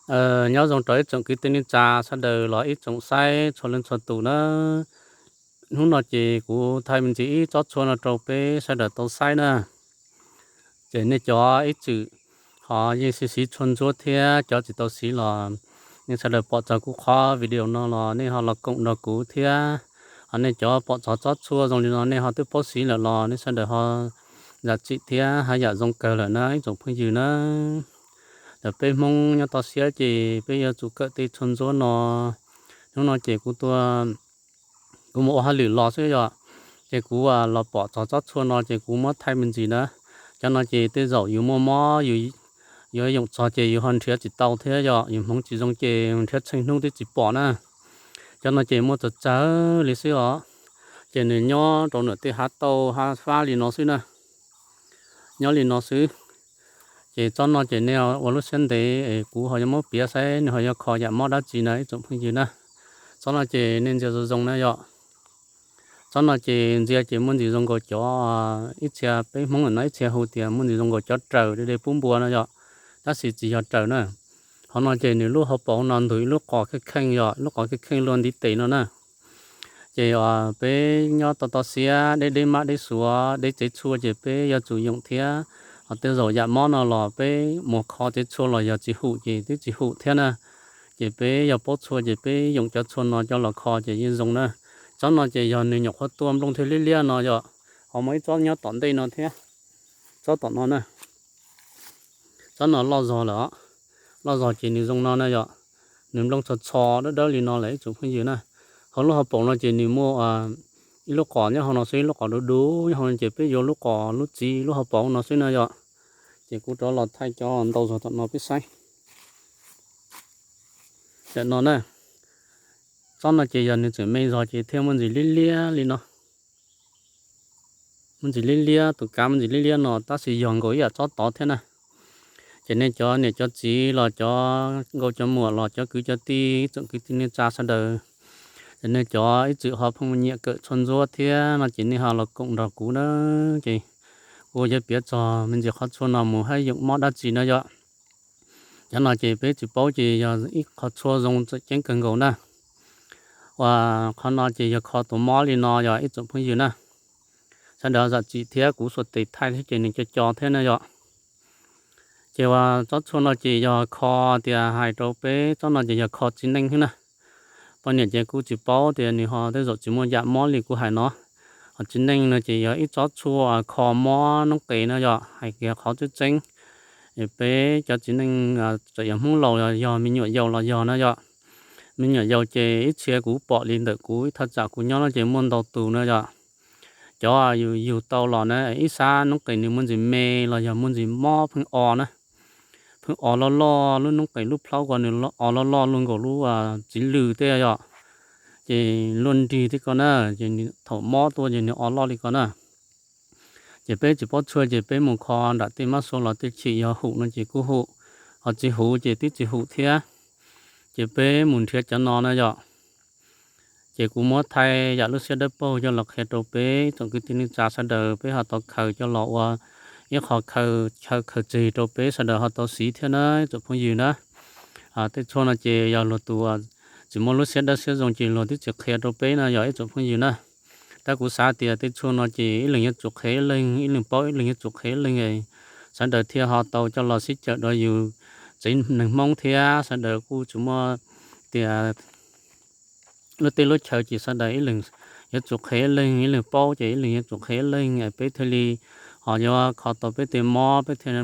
Nyob zoo rau ib tsoom kwv tij neej tsa sawv daws los ib tsoom saib txhua leej txhua tus na. Hnub no ces kuv thaij me ntsis ib tsob txhua no rau peb sawv daws tau saib na. Ces nej cov ib txwm ho yeej siv siv txhua ntsuab thiab cov tsis tau siv los nej sawv daws pom txog kuv qhov video no los nej ho los koom nrog kuv thiab. Ho nej cov pom txog tsob txhua zoo li no nej ho twb paub siv lawm los nej sawv daws ho zam txim thiab haj yam zoo kawg lawm na ib tsoom phooj ywg na. Ntawm peb Hmoob nyob toj siab ces peb yuav tsum kawm tej txhua ntsuab no. Hnub no ces kuv tua, kuv mus ua hauj lwm los xwb yom, ces kuv los pom txog tsob txhua no ces kuv muab thaij me ntsis na. Cov no ces tej zaum yus muaj mob, yus yuav yoom txog ces yus ho nrhiav tsis tau thiab yom, yus hmoov tsis zoo ces nrhiav txheej hnub twb tsis pom na. Cov no ces muaj txawg txawg li xwb os. Ces nws nyob rau ntawm tej hav tauj hav fab li no xwb na, nyob li no xwb. Ces tsob no ces nej ua lub siab ntev es kuv ho yuav muab piav saib nws ho yuav kho yam mob dab tsi na ib tsoom phooj ywg na. Tsob no ces nej ntsia zoo zoo na yom. Tsob no ces ntsia ces muaj ntsis zoo nkaus cov, ib txhia peb Hmoob no ib txhia hu tias muaj ntsis zoo nkaus cov raws de de pub npua no yom, tab sis tsis yog raws na. Qhov no ces nws lub hauv paus no ntug ib lub qos kheej kheej yom, lub qos kheej kheej luaj ntiv tes no na. Ces peb nyob toj toj siab deb deb mab deb suav deb tsev txhua ces peb yuav tsum yoom thiab. Ho tej zaum yam mob no los peb mus kho tsev txhua los yog tsis hum ces twb tsis hum thiab na. Ces peb yog paub txhua ces peb yoom cov txhua no coj los kho ces yeej zoo na. Tsob no ces yog nws nyuam qhuav tuaj nplooj thiaj liab liab no yom. Ho muaj ib tsob nyob tom ntej no thiab. Tsob tom no na, tsob no loj zog lawm os. Loj zog ces nws zoo no na yom. Nws nplooj txho txho dawb dawb li no lawm ib tsoom phooj ywg na. Ho lub hauv paus no ces nws muaj ib lub qos nyob hauv no xwb, ib lub qos du du nyob hauv no ces peb yuav lub qos lub txiv lub hauv paus no xwb na yom. Ces kuv rov los thaij cov ntau zog tom no peb saib. Tam no na, tsob no ces yog nws tseem me zog ces thiaj muaj ntsis liab liab li no. Muaj ntsis liab liab, tus kav muaj ntsis liab liab no tab sis yog nkaus ib yam tsob tod thiab na. Ces nej cov niam cov txiv los cov nkauj cov muam los cov kwv cov tij tsoom kwv tij neej tsa sawv daws, ces nej cov ib txwm ho pheej nyiam kawm txhua ntsuab thiab no ces nej ho los koom nrog kuv na. Ces kuv yuav piav txog me ntsis qhov txhua no mus haj yoom mob dab tsi na yom. Cov no ces peb tsis paub ces yog ib qhov txhua zoo tseem ceeb kawg nkaus na. Uas qhov no ces yog kho tus mob li no yog ib tsoom phooj ywg na. Sawv daws zam txim thiab kuv xuas tes thaij thiab ces nws co co thiab na yom. Ces uas tsob txhua no ces yog kho, tias hais rau peb tsob no ces yog kho txiv neej xwb na. Poj niam ces kuj tsis paub tias nws ho tej zaum tsis muaj yam mob li kuv hais no. Ho txiv neej no ces yog ib tsob txhua kho mob noob qes no yom, hais kiag qhov tseeb tseeb. Peb cov txiv neej txawm yog Hmoob laus los yog me nyuam yaus los yog no yom. Me nyuam yaus ces ib txhia kuv pom li ntawm kuv ib thaj tsam kuv nyob no ces muaj ntau tus no yom. Cov yus yug tau los na ib sab noob qes nws muaj ntsis me los yog muaj ntsis mob pheej o na. Pheej o loj loj, lub noob qes lub plhaub ko nws o loj loj luaj nkaus lub txiv lws tej yom. Ces luaj nrig tej ko na, ces thaum mob tuaj ces nws o loj li ko na. Ces peb tsis paub txhua ces peb mus kho nram tej mab sua los tej chim yog hum no ces kuj hum, ho tsis huv ces twb tsis hum thiab. Ces peb mus nrhiav cov no na yom. Ces kuv muab thaij yam lub siab dawb paug coj los qhia rau peb tsoom kwv tij neej tsa sawv daws peb ho tau khaws coj los ua ib qho khaws, khaws tseg rau peb sawv daws ho tau siv thiab na ib tsoom phooj ywg na. Tej txhua no ces yog luag tus tsis muaj lub siab dawb siab zoo ces luag twb tsis qhia rau peb no yog ib tsoom phooj ywg na. Tab kuv xav tias tej txhua no ces ib leeg yuav tsum qhia ib leeg, ib leeg paub ib leeg yuav tsum qhia ib leeg, sawv daws thiaj ho tau coj los sib cawm rau yus tsev neeg Hmoob thiab sawv daws kuj tsis muaj tias lub teb lub chaw ces sawv daws ib leeg yuav tsum qhia ib leeg, ib leeg paub ces ib leeg yuav tsum qhia ib leeg peb thiaj li ho yuav kho tau peb tej mob, peb thiaj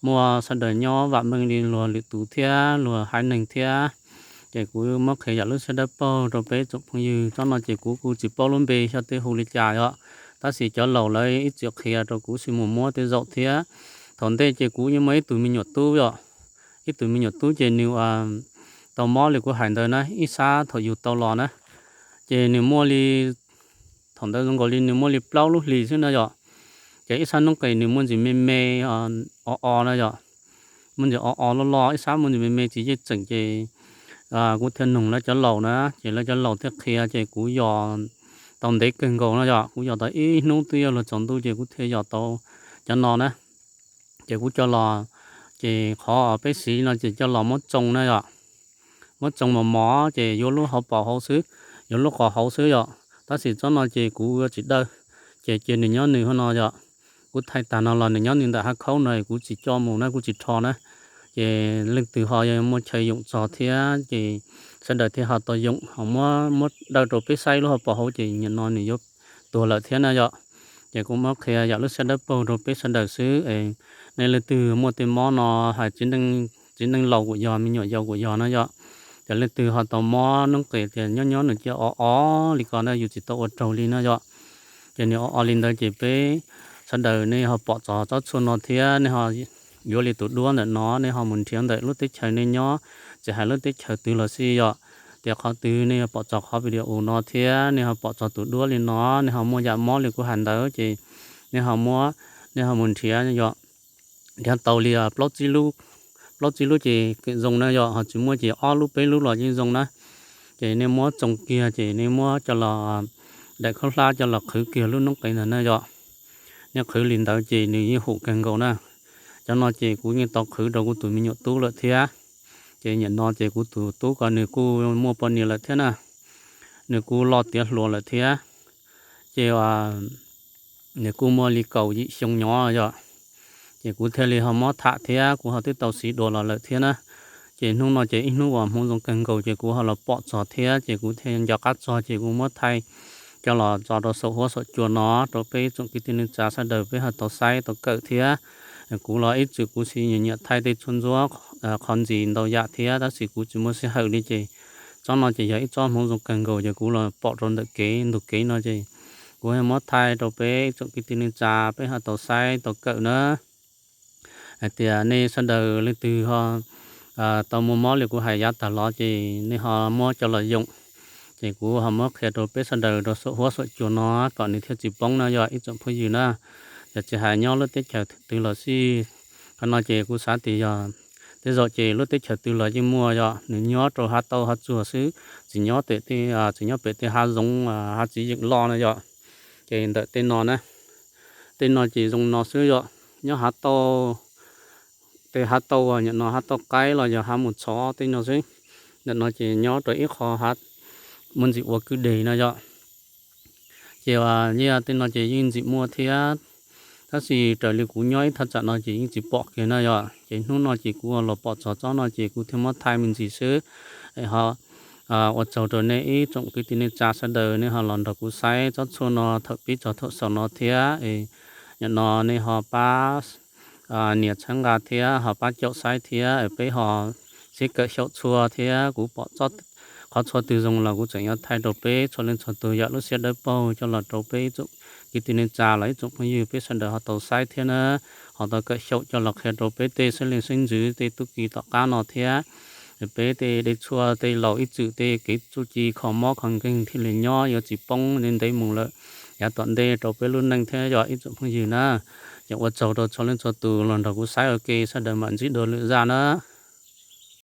muaj sawv daws nyob vam meej li luag lwm tus thiab luag haiv neeg thiab. Ces kuv muab qhia yam lub siab dawb paug rau peb tsoom phooj ywg tsob no ces kuv kuj tsis paub lub npe xyov tej hu li cas yom, tab sis cov laus lawv ib txwm qhia rau kuv xwb mus muab tej zaum thiab. Thaum ntej ces kuv yeej muaj ib tug me nyuam tub yom, ib tug me nyuam tub ces nws tau mob li kuv hais ntawd na, ib sab thaum yug tau los na, ces nws muaj li, thaum ntawd zoo nkaus li nws muaj li plaub lub hlis xwb na yom. Ces ib sab noob qes nws muaj ntsis me me o o na yom, muaj ntsis o o loj loj, ib sab muaj ntsis me me tsis yeej tseem ces kuv thiaj noog lawv cov laus na, ces lawv cov laus thiaj qhia ces kuv yos tau ntev kawg nkaus no yom, kuv yos tau ib hnub twb yuav luag tsaus ntuj ces kuv thiaj yos tau cov no na. Ces kuv coj los, Ces qhov peb siv no ces coj los muab tsoo na yom, muab tsoo mos mos ces yuav lub hauv paus hauv xwb, yuav lub qhov hauv xwb yom. Tab sis tsob no ces kuv yuav tsis daw, ces cia nws nyob nws hauv no yom. Kuv thaij tag no los nws nyob nws ntawm hav khaub no, kuv tsis coj mus na, kuv tsis rho na. Ces leej twg ho yog muaj chaw yoom txog thiab ces sawv daws thiaj ho tau yoom, ho muab muab daw rau peb saib lub hauv paus hauv ces nim no nws yuav tuag lawm thiab na yom. Ces kuv muab qhia yam lub siab dawb paug rau peb sawv daws xwb. Nej leej twg muaj tej mob no, hais txiv neej laus kuj yog, me nyuam yaus kuj yog na yom, ces leej twg ho tau mob noob qes tias nyob nyob nws cia o o li ko na, yus tsis tau ua raug li na yom. Ces nws o o li ntawd ces peb sawv daws nej ho pom txog tsob tshuaj no thiab nej ho yuav li tus duab ntawm no, nej ho mus nrhiav ntawm lub teb chaws nej nyob, tsis hais lub teb chaws twg los xij yom. Tias qhov twg nej ho pom txog qhov video no thiab nej ho pom txog tus duab li no, nej ho muaj yam mob li kuv hais ntawd ces nej ho muab, nej ho mus nrhiav yom. Nrhiav tau li plaub tsib lub ces yeej zoo na yom, ho tsis muaj ces ob lub peb lub los yeej zoo na. Ces nej muab tsoo kiag ces nej muab coj los daim khaub hlab coj los qhwv kiag lub noob qes ntawd na yom. Nej qhwv li ntawd ces nws yeej hum kawg nkaus na. Cov no ces kuv yeej tau qhwv rau kuv tus me nyuam tub lawm thiab. Ces nim no ces kuv tus tub ko nws kuj muaj poj niam lawm thiab na, nws kuj loj tiav hluas lawm thiab. Ces nws kuj muaj li kaum yim xyoo nyob yom. Ces kuv thiaj li ho muab tham thiab kuv ho twb tau siv dua los lawm thiab na. Ces hnub no ces ib hnub uas hmoov zoo kawg nkaus ces kuv ho los pom txog thiab ces kuv thiaj nco qab txog ces kuv muab thaij coj los tso rau saum huab saum cua no rau peb tsoom kwv tij neej tsa sawv daws peb ho tau saib tau kawm thiab. Kuv los ib txwm kuv xav nyiam nyiam thaij tej tshuaj ntsuab qhov ntxiv ntau yam thiab tab sis kuv tsis muaj sij hawm li ces tsob no ces yog ib tsob hmoov zoo kawg nkaus ces kuv los pom rau ntawm kev ntug kev no ces kuv muab thaij rau peb tsoom kwv tij neej tsa peb ho tau saib tau kawm na. Hais tias nej sawv daws leej twg ho tau muaj mob li kuv hais yav tag los ces nej ho muab coj los yoom. Ces kuv ho muab qhia rau peb sawv daws rau saum huab saum cua no kom nws thiaj tsis poob na yog ib tsoom phooj ywg na. Yog tsis hais nyob lub teb chaws twg los xij, qhov no ces kuv xav tias yog tej zaum ces lub teb chaws twg los yeej muaj yom, nws nyob rau hav tauj hav tsuag xwb, tsis nyob pem tej, tsis nyob pem tej hav zoov hav txiv yeem loj na yom. Ces ntawm tej no na, tej no ces zoo no xwb yom, nyob hav tauj, tej hav tauj nim no hav tauj qaib los yog hav mus txhov tej no xwb. Ntawm no ces nyob rau ib qho hav muaj ntxim ua kwj deg no yom. Ces tej no ces yeej ntxim muaj thiab, tab sis raws li kuv nyob ib thaj tsam no ces yeej tsis pom kiag na yom. Ces hnub no ces kuv los pom txog tsob no ces kuv thiaj muab thaij me ntsis xwb. Ho ua tsaug rau nej ib tsoom kwv tij neej tsa sawv daws nej ho los nrog kuv saib tsob tshuaj no thaum pib txog thaum xaus no thiab. Nim no nej ho pab nias txhawb nqa thiab ho pab caum saib thiab peb ho sib kawm xyaum txhua thiab kuv pom qhov tshuaj twg zoo los kuv tseem yuav thaij rau peb txhua leej txhua tus yam lub siab dawb paug coj los rau peb tsoom kwv tij neej tsa los ib tsoom phooj ywg peb sawv daws ho tau saib thiab na, ho tau kawm xyaum coj los qhia rau peb tej xeeb leej xeeb ntxwv tej tub ki tom qab no thiab. Peb tej dej tshuaj tej laus ib txwm tej kev txuj ci kho mob kho nkeeg thiaj li nyob yuav tsis poob ntev mus lawm yav tom ntej rau peb lub neej thiab yog ib tsoom phooj ywg na. Ces ua tsaug rau txhua leej txhua tus los nrog kuv saib ua ke, sawv daws mam ntsib dua lwm zaj na.